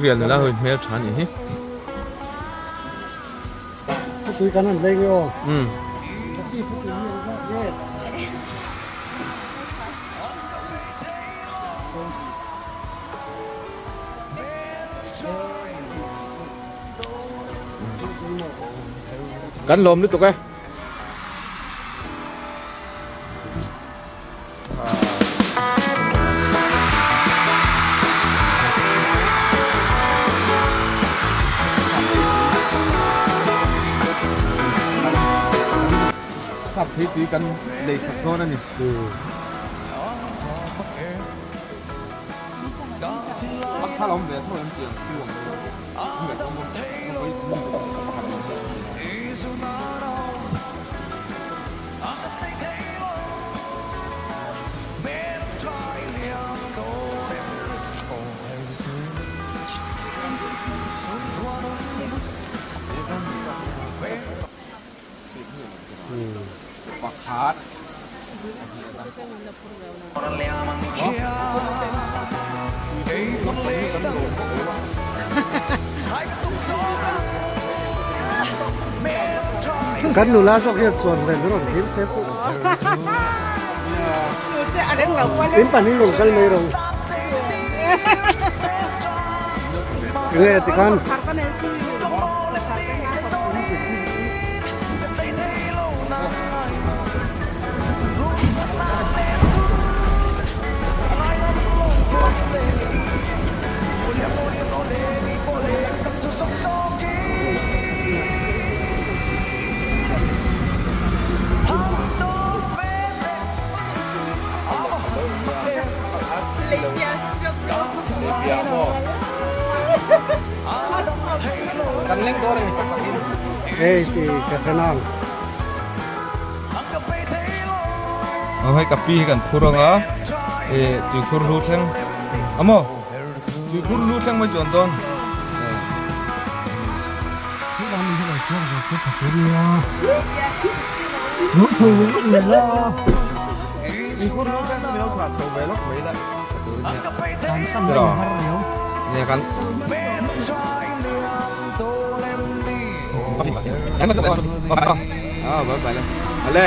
Tuirial nula ho in hmel tha nih hi. Tui kan han leng e aw. Umm. Kan lawm lutuk e. Sap thei tui kan lei sak dawn a ni. Pakhat. Kan nula zawk hian chuan ve min rawn thlir se chu. In pahnih rawn kal mai rawh u. Enge tikhan. Hei ti ka hre nang. Aw hei kapi hi kan phur anga eh tuikhur hlu thleng amaw tuikhur hlu thleng mai chuan dawn. Tuikhur hlu thleng chu min lo thlah chho ve lawk mai la ka tur ania nia kan Ah, bye bye. Ale.